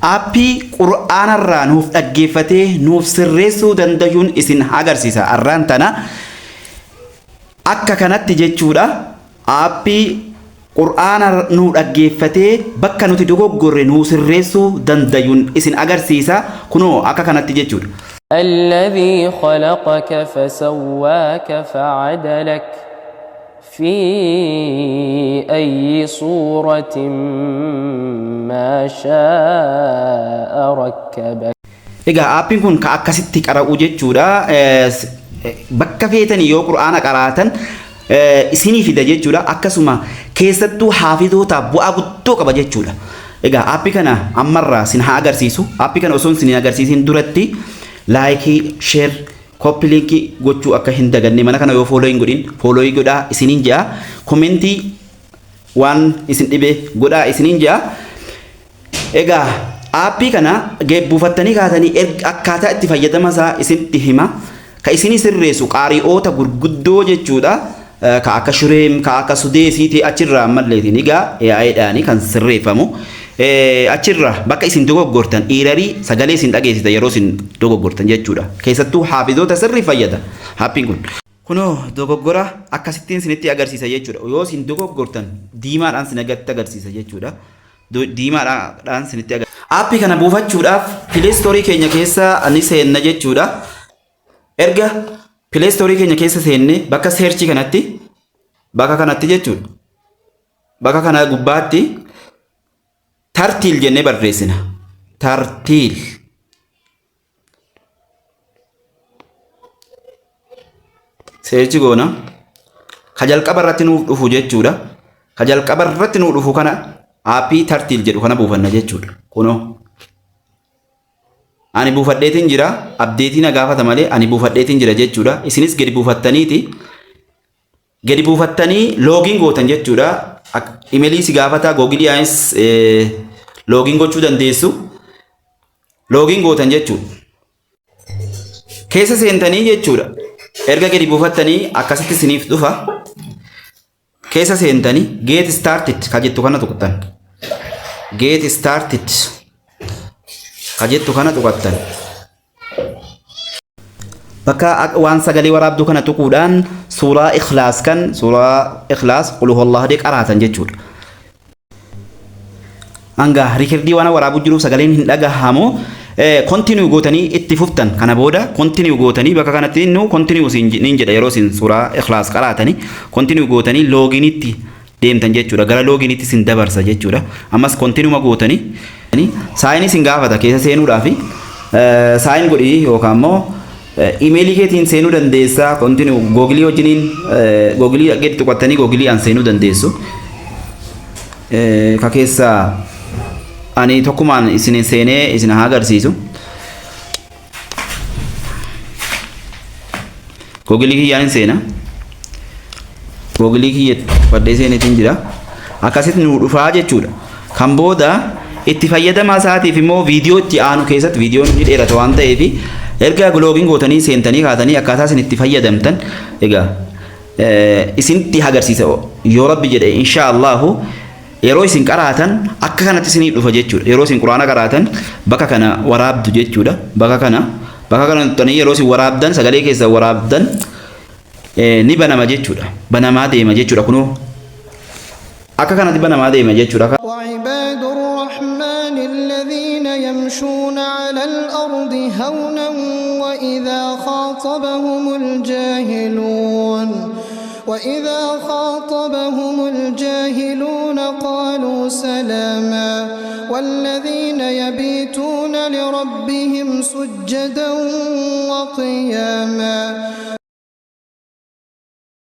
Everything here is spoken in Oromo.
Aappii qur'aanarraa nuuf dhaggeeffatee nuuf sirreessuu dandayuun isin agarsiisa. Arraan tana akka kanatti jechuudha. Aappii qur'aana nu dhaggeeffatee bakka nuti dogoggorre nuu sirreessuu dandayuun isin agarsiisa. Kunoo akka kanatti jechuudha. الذي خلقك فسواك فعدلك في أي صورة ما شاء ركبك. Egaa aappiin kun ka akkasitti qara'u jechuudha. Bakka feetanii yoo qur'aana qaraatan isinii fida jechuudha. Akkasuma keessattuu haafizootaaf bu'aa guddoo qaba jechuudha. Egaa aappii kana ammarraa sin haa agarsiisu. Aappii kana osoo sin agarsiisin duratti like, share, copy link gochuu akka hin daganne, mana kana yoo follow hin godhin follow godhaa isiniin jedha. Comment waan isin dhibe godhaa isiniin jedha. Egaa aappii kana buufattanii kaatanii akkaataa itti fayyadama isaa isinitti hima. Ka isinii sirreessu qaari'oota gurguddoo jechuudha. Ka akka Shureem, ka akka Sudeesiiti achirraa ammalleetiin egaa AI'dhaani kan sirreeffamu. Achirraa bakka isin dogoggortan error sagalee isin dhageessita yeroo isin dogoggortan jechuudha. Keessattuu haafizoota sirrii fayyada aappiin kun. Kunoo dogoggora akkasittiin isinitti agarsiisa jechuudha. Yoo isin dogoggortan diimaadhaan isin agarsiisa jechuudha. Diimaadhaan isinitti agarsiisa. Aappii kana buufachuudhaaf Play Store keenya keessa ni seenna jechuudha. Erga Play Store keenya keessa seenne bakka search kanatti, bakka kanatti jechuudha. Bakka kana gubbaatti Tartiil jennee barreessina. Tartiil. Search goona. Ka jalqaba irratti nuuf dhufu jechuudha. Ka jalqaba irratti nuuf dhufu kana aappii Tartiil jedhu kana buufanna jechuudha. Kunoo. Ani buufadheetiin jira. Update na gaafata malee ani buufadheetiin jira jechuudha. Isinis gadi buufattaniiti. Gadi buufattanii login gootan jechuudha. Email si gaafata, Google aanis login gochuu dandeessu. Login gootan jechuudha. Keessa seentanii jechuudha. Erga gadi buufattanii akkasitti isiniif dhufa. Keessa seentanii "Get started" ka jettu kana tuqxan. "Get started" ka jettu kana tuqattan. Bakka waan sagalee waraabduu kana tuquudhaan suuraa Ikhlaas kan suuraa Ikhlaas, qul huwallahu ahad qaraatan jechuudha. Hanga record waan waraabuu jiruuf sagaleen hin dhagahamu. Continue gootanii itti fuftan. Kana booda continue gootanii bakka kanatti innu continue niin jedha. Yeroo isin suuraa Ikhlaas qaraatanii continue gootanii loginitti deemtan jechuudha. Gara loginitti isin dabarsa jechuudha. Ammas continue gootanii sign isin gaafata keessa seenuudhaafi sign godhii yookaan immoo email keetiin seenuu dandeessa. Continue Google wajjiniin Google gadi tuqattanii Google aan seenuu dandeessu. Ka keessa ani tokkumaan isin seenee isin haa agarsiisu. Google kiyyaan hin seena. Google kiyya fadhee seeneetiin jira. Akkasitti nu dhufaa jechuudha. Kan booda itti fayyadama isaatiif immoo viidiyoo itti aanu keessatti, viidiyoon ni dheerata waan ta'eef, erga login gootanii seentanii kaatanii akkaataa isin itti fayyadamtan egaa isinitti agarsiisa yoo Rabbi jedhe, insha Allahu. Yeroo isin qaraatan akka kanatti isiniif dhufa jechuudha. Yeroo isin quraana qaraatan bakka kana waraabdu jechuudha. Bakka kana tuqxanii yeroo isin waraabdan, sagalee keessa waraabdan, ni banama jechuudha. Banamaa deema jechuudha. Kunoo akka kanatti banamaa deema jechuudha. وعباد الرحمن الذين يمشون على الأرض هونا وإذا خاطبهم الجاهلون قالوا سلاما والذين يبيتون لربهم سجدا وقياما.